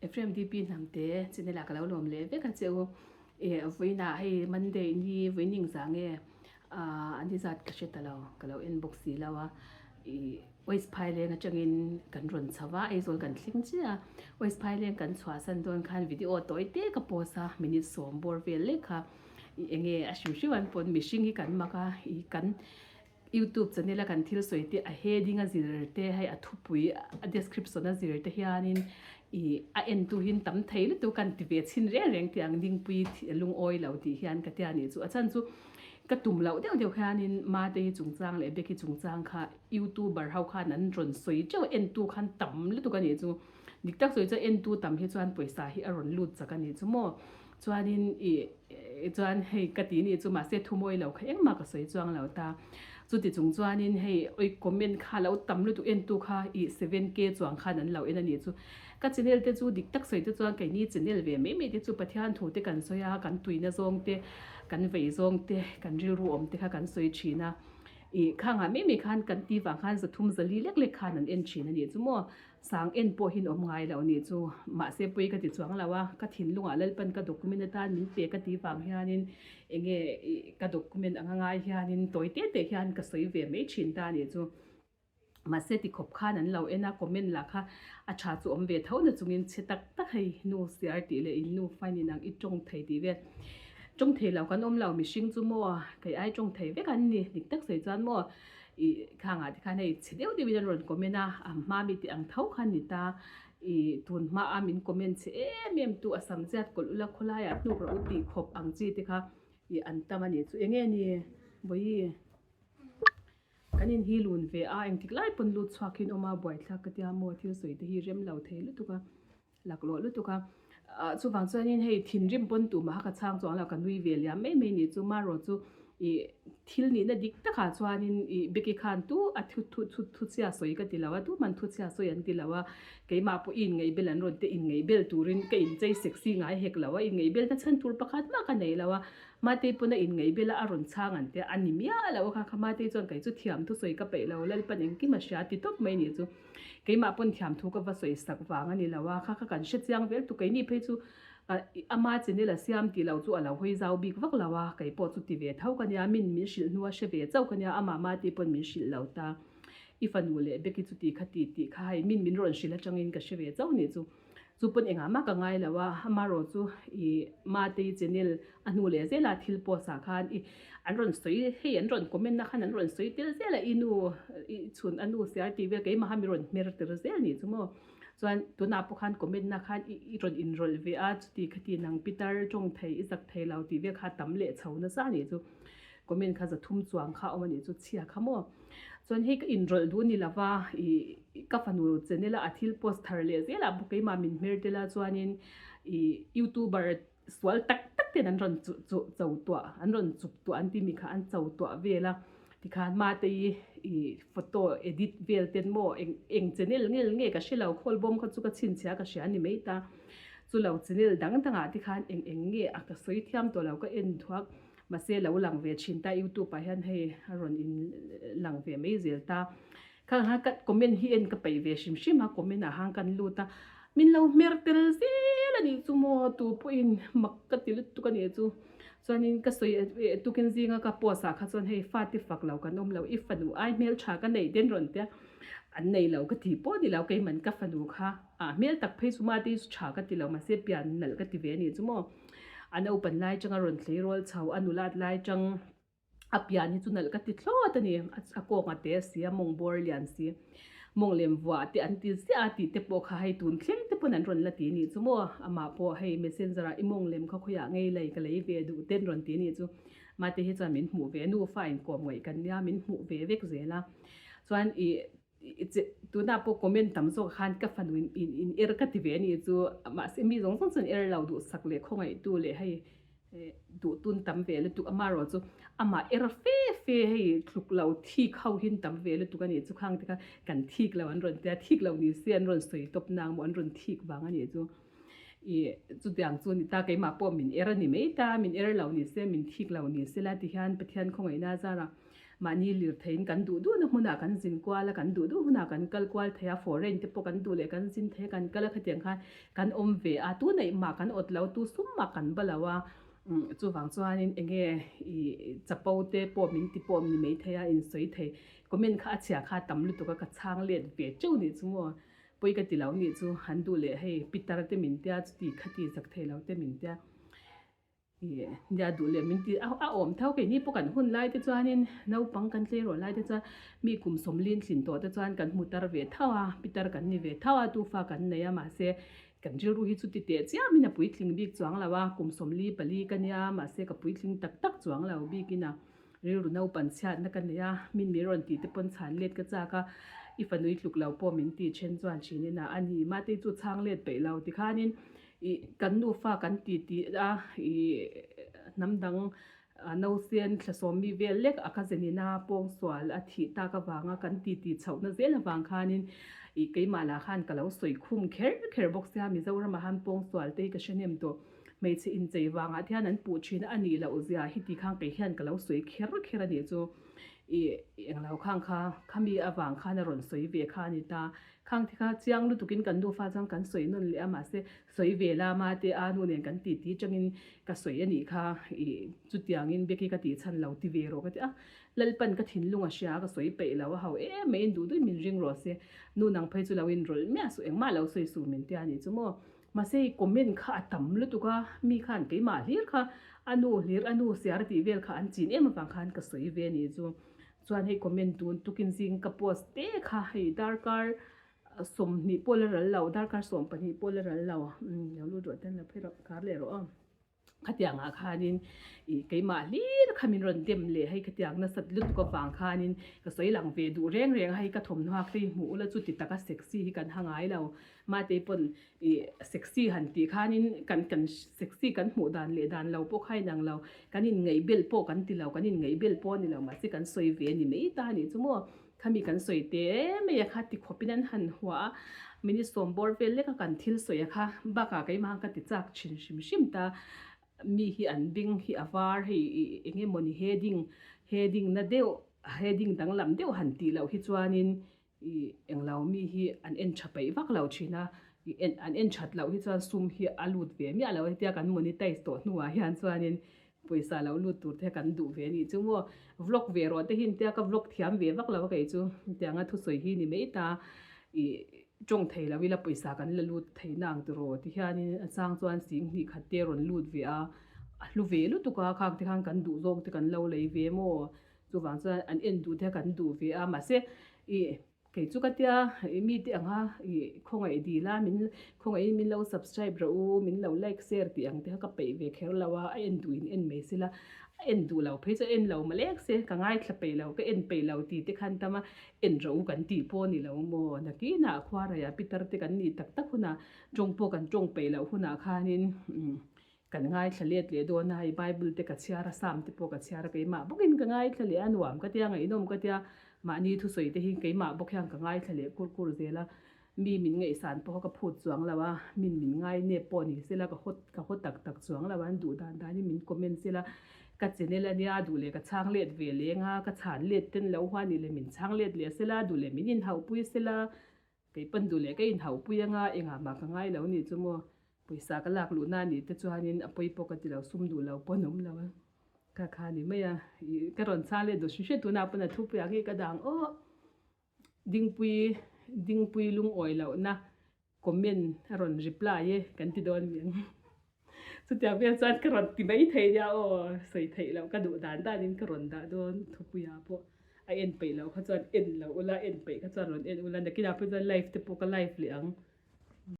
Ephraim DP hnamte channel ah ka lo lawm leh vek a che u. Eh vawiinah hei Monday ni vawiin engzah nge ah an ti zat ka hre ta lo ka lo en bawk si lo a ih West Phaileng atangin kan rawn chho a Aizawl kan thleng chiah a West Phaileng kan chhuahsan dawn khan video tawi te ka post a minute sawm bawr vel lek kha ih enge a hrim hrim an pawn mihring hi kan mak a ih kan Youtube channel a kan thil sawi te a heading a zir te hei a thupui a description a zir te hianin ih a entu hi tam thei lutuk kan ti ve chhin reng reng tih ang dingpui lungawi lo tih hian ka tia nih chu a chhan chu ka tum loh deuh deuh hianin Mate hi chungchang leh Becky chungchang kha youtuber ho khan an rawn sawi teuh a entu khan tam lutuk a nih chu dik tak sawi chuan entu tam hi chuan pawisa hi a rawn lut chak a nih chu maw Chuanin ih chuan hei ka ti nih chu mahse thumawi lo kha engmah ka sawi chuang lo ta. Chuti chung chuanin hei oi comment kha lo tam lutuk entu kha ih 7K chuang khan an lo en a nih chu. Ka channel te chu dik tak sawi te chuan keini channel ve mai mai te chu Pathian thu te kan sawi a, kan tuina zawng te, kan vei zawng te, kan rilru awm te kha kan sawi thin a. Ih khangah mai mai khan kan ti vang khan zathum zali lek lek khan an en thin a nih chu maw. Sang en pawh hian awm ngai lo nih chu. Mahse pawi ka ti chuang lo a, ka thinlungah Lalpan ka document atan min pe ka tih vang hianin enge ka document anga ngai hianin tawi te te hian ka sawi ve mai thin ta nih chu. Mahse tikhawp khan an lo en a, comment lah kha a tha chu awm ve tho na chungin chhe tak tak hei nu siar tih leh in nu fine in ang i tawng thei tih vel. Tawng thei lo kan awm lo mihring chu maw kei ai tawng thei vek an ni dik tak sawi chuan maw. Ih khangah te khan hei chhe deuh deuhin an rawn comment a, a hma mi tih ang tho khan ni ta. Ih tun hmaa min comment chhe em em tu a sam ziat kawlh ula khawlaiah hnuk rawh u tih khawp ang chi te kha ih an tam a nih chu. Enge ni Vawi kan in hi lun ve a, engtik lai pawn lut chhuak hian awm a buaithlak ka tia maw thil sawi te hi rem lo thei lutuk a. Laklawh lutuk a, chuvang chuanin hei thinrim pawn tumah ka chhang chuang lo, ka nui ve liam mai mai nih chu marawh chu ih thil nihna dik takah chuanin ih Becky khan tu a thu thu thu thu chhia sawi ka ti lo a, tuman thu chhia sawi an ti lo a, keimah pawh i inngaihbel an rawn te inngaihbel turin ka inchei sexy ngai hek lo a, inngaihbel na chhan tur pakhat mah ka nei lo a, Matei pawn a inngaihbel a a rawn chhang an tia a ni miah lo a kha kha Matei chuan kei chu thiam thusawi ka peih lo, Lalpan engkim a hria ti tawp mai nih chu. Keimah pawn thiam thu ka va sawi sak vang a ni lo a, kha kha kan hre chiang vel tu keini phei chu ama channel a siam tih lo chu a lo hawi zau bik vak lo a, kei pawh chu ti ve tho ka nia, min min hrilh hnu a hre ve chauh ka nia, amah mati pawn min hrilh lo ta, i fanu leh Becky chu ti kha ti tih kha hei min min rawn hrilh atangin ka hre ve chauh nih chu. Chu pawn engah mah ka ngai lo a, amarawh chu i Matei channel a hnu leh zela thil post ah khan i an rawn sawi hei an rawn comment na khan an rawn sawi tel zel a i nu i chhun a nu siar tih vel keimah kha mi rawn hmer tir zel nih chu maw chuan tunah pawh khan comment na khan i i rawn inrawlh ve a chuti khati nang pitar tawng thei i zak thei lo tih vel kha tam leh chho nasa nih chu comment kha zathum chuang kha a awm a nih chu chhia kha maw. Chuan hei ka inrawlh duh ni lova ih ka fanu channel a a thil post thar leh zel ah bawk keimah min hmer tel a chuanin ih youtuber sual tak tak ten an rawn chu chu cho tuah an rawn chuk tuah an tih mi kha an cho tuah vel a tikhan mate i ih photo edit vel ten maw eng eng channel ngel nge ka hre lo khawl bawm kha chu ka chhinchhiah ka hria a ni mai ta chu lo channel dang dang ah te khan eng eng nge a ka sawi thiam tawh lo ka en thuak. Mahse lo lang ve thin ta youtube ah hian hei a rawn in lang ve mai zel ta. Khang khan ka comment hi en ka peih ve hrim hrim a comment ah khan kan lut a min lo hmer tel zel a nih chu maw tu pawhin mak ka ti lutuk a nih chu. Chuanin ka sawi tukin zinga ka post ah kha chuan hei fate fak lo kan awm lo i fanu ai hmeltha ka neih den rawn tia an nei lo ka ti pawh ni lo keiman ka fanu kha ah hmel tak phei chu mate hi tha ka ti lo mahse pian nalh ka ti ve a nih chu maw. A naupan lai changa rawn thlei rual chho, a nulat lai chang a pian hi chu nalh ka ti thlawt a ni. A kawng a te si a, mawng bawr lian si, mawng lem vuah te an ti ziah a tih te pawh kha hei tun thleng te pawn an rawn la ti nih chu maw. Amah pawh hei messenger ah i mawng lem kha khawiah ngei lei ka lei ve duh ten rawn ti nih chu. Mate hi chuan min hmuh ve, nufa inkawm ngaih kan nia, min hmuh ve vek zel a. Chuan ih Tunah pawh comment tam zawk khan ka fanu in in in er ka ti ve a nih chu mahse mi zawng zawng chuan er lo duhsak leh khawngaihtu leh hei duh tun tam ve lutuk amarawh chu amah er fe fe hei tluk lo thik ho hin tam ve lutuk a nih chu khang te kha kan thik lo an rawn tia thik lo ni se an rawn sawi tawp nang maw an rawn thik vang a nih chu ih chutiang chu a ni ta keimah pawh min er a ni mai ta min er lo ni se min thik lo ni se la ti hian Pathian khawngaihna a zar a. Mahni lir theiin kan duh duhna hmunah kan zin kual a, kan duh duh hunah kan kal kual thei a, foreign te pawh kan duh leh kan zin thei a, kan kal a khatiang khan kan awm ve a, tu neih mah kan awt lo, tu sum mah kan ba lo a, chuvang chuanin eng nge ih chapo te pawh min ti pawh ni mai thei a, insawi thei comment kha a chhia kha a tam lutuk a, ka chhang let ve teuh nih chu maw, pawi ka ti lo nih chu, an duh leh hei pitar te min tia chuti khati zak thei lo te min tia. Ih nia duh leh min ti a a awm tho keini pawh kan hun lai te chuanin naupang kan tleirawl lai te chuan mi kum sawmlin thlin tawh te chuan kan hmu tar ve tho a pitar kan ni ve tho a tufa kan nei a mahse kan rilru hi chu ti teh chiam in a puitling bik chuang lo a kum sawmli pali ka nia mahse ka puitling tak tak chuang lo bikin a rilru naupan chhiatna ka nei a min mi rawn tih te pawn chhan let ka chak a i fanui tluk lo pawh min ti then chuan thin in a a ni mahte chu chhang let peih lo tikhanin Ih kan nufa kan ti tih a, ih hnam dang nausen thlasawmmi vel lek a ka zenina pawngsual a thih tak avanga kan ti tih chhohna zel avang khanin ih keimah lah khan ka lo sawi khum kher kher bawk sia Mizoramah han pawngsual te hi ka hre hnem tawh. Hmeichhe inchei vangah te hian an puh thin a nih loh zia hi ti khan kei hian ka lo sawi kher kher a nih chu. Ih englo khang kha khami avang khan a rawn sawi ve kha a ni ta. Khang te kha chiang lutukin kan nufa chuan kan sawi nawn leh a, mahse sawi ve lama te a nu nen kan titi tangin ka sawi a nih kha ih chutiangin Becky ka tih chhan lo ti ve rawh ka ti a, Lalpan ka thinlung a hria a ka sawi peih lo a ho em mai in duh duhin min ring rawh se, nu nang phei chu lo in rawlh miah suh engmah lo sawi suh min tia nih chu maw. Mahse i comment kha a tam lutuk a, mi khan keimah hlir kha a nu hlir a nu siar tih vel kha an chin em avang khan ka sawi ve a nih chu. Chuan hei comment tun tukin zing ka post te kha hei darkar 20 pawh la ral lo darkar 12 pawh la ral lo umm lo lut rawh ten lo phei rawh kar leh rawh aw khatiang ah khanin ih keimah hlir kha min rawn dem leh hei khatiang nasat lutuk avang khanin ka sawi lang ve duh reng reng a hei ka thawmhnaw hak te hi hmuh ula chu ti taka sexy hi kan ha ngai lo Mahte pawn ih sexy han tih khanin kan kan sexy kan hmuh dan leh dan lo pawh kha inang lo, kan inngaih belh pawh kan ti lo, kan inngaih belh pawh a ni lo mahse kan sawi ve a ni mai ta a nih chu maw. Khami kan sawi te mai a kha ti khawpin an han hua a, minute sawm bawr vel lek a kan thil sawi a kha bakah keimah ka ti chak thin hrim hrim ta, mi hi an beng hi a var hei ih eng emawni heading heading na deuh heading danglam deuh han tih loh hi chuanin Ih englo mi hi an en tha peih vak lo thin a, ih en an en that loh hi chuan sum hi a lut ve miah lo a hetia kan monetize tawh hnuah hian chuanin pawisa lo lut tur te kan duh ve a nih chu maw. Vlog ve rawh te hi intia ka vlog thiam ve vak lo a kei chu hetianga thusawi hi ni mai ta ih tawng thei lo ila pawisa kan la lut thei na ang tiraw ti hianin a chang chuan sing hnih khat te rawn lut ve a, a hlu ve lutuk a khang te khan kan duh zawng te kan lo lei ve maw. Chuvang chuan an en duh te kan duh ve a, mahse ih kei chu ka tia ih mite anga ih khawngaih dil a min khawngaihin min lo subscribe rawh u, min lo like share tih ang te kha ka peih ve kher lo a, a en duh in en mai sela, a en duh lo phei chu a en lo malek se ka ngaithla peih lo ka en peih lo tih te khan tam a en rawh u kan tih pawh a ni lo maw, nakinah khuaraiah pitar te kan nih tak tak hunah tawng pawh kan tawng peih loh hunah khanin umm Kan ngaithla let leh dawn a, hei Bible te ka chhiar a, Psalm te pawh ka chhiar a, keimah bawkin ka ngaithla leh a, nuam ka tia, ngaihnawm ka tia, mahni thusawi te hi keimah bawk hian ka ngaithla leh kur kur zel a, mi min ngaihsan pawh ka phut chuang lo a, min min ngai nep pawh ni sela ka haw ka haw tak tak chuang lo a, an duh dan danin min comment sela, ka channel a nia, duh leh ka chhang let ve leng a, ka chhan let ten lo huan nih leh min chhang let leh sela, duh leh min inhauhpui sela. Kei pawn duh leh ka inhauhpui anga engah mah ka ngai lo nih chu maw, pawisa ka lak luhna nih te chuanin a pawi pawh ka ti lo, sum duh lo pawn awm lo a, kha kha ni mai a, ih ka rawn chhang leh duh hrim hrim tunah pawn a thupui ang hi ka dang aw, Dingpui Dingpui lungawi lohna comment a rawn reply e kan ti dawn mi ang chutiang vel chuan ka rawn ti mai thei nia aw sawi theih loh ka duh dan danin ka rawn dah dawn thupuiah pawh. A en peih loh kha chuan en lo ula, en peih kha chuan rawn en ula, nakinah pawh chuan live te pawh ka live leh ang.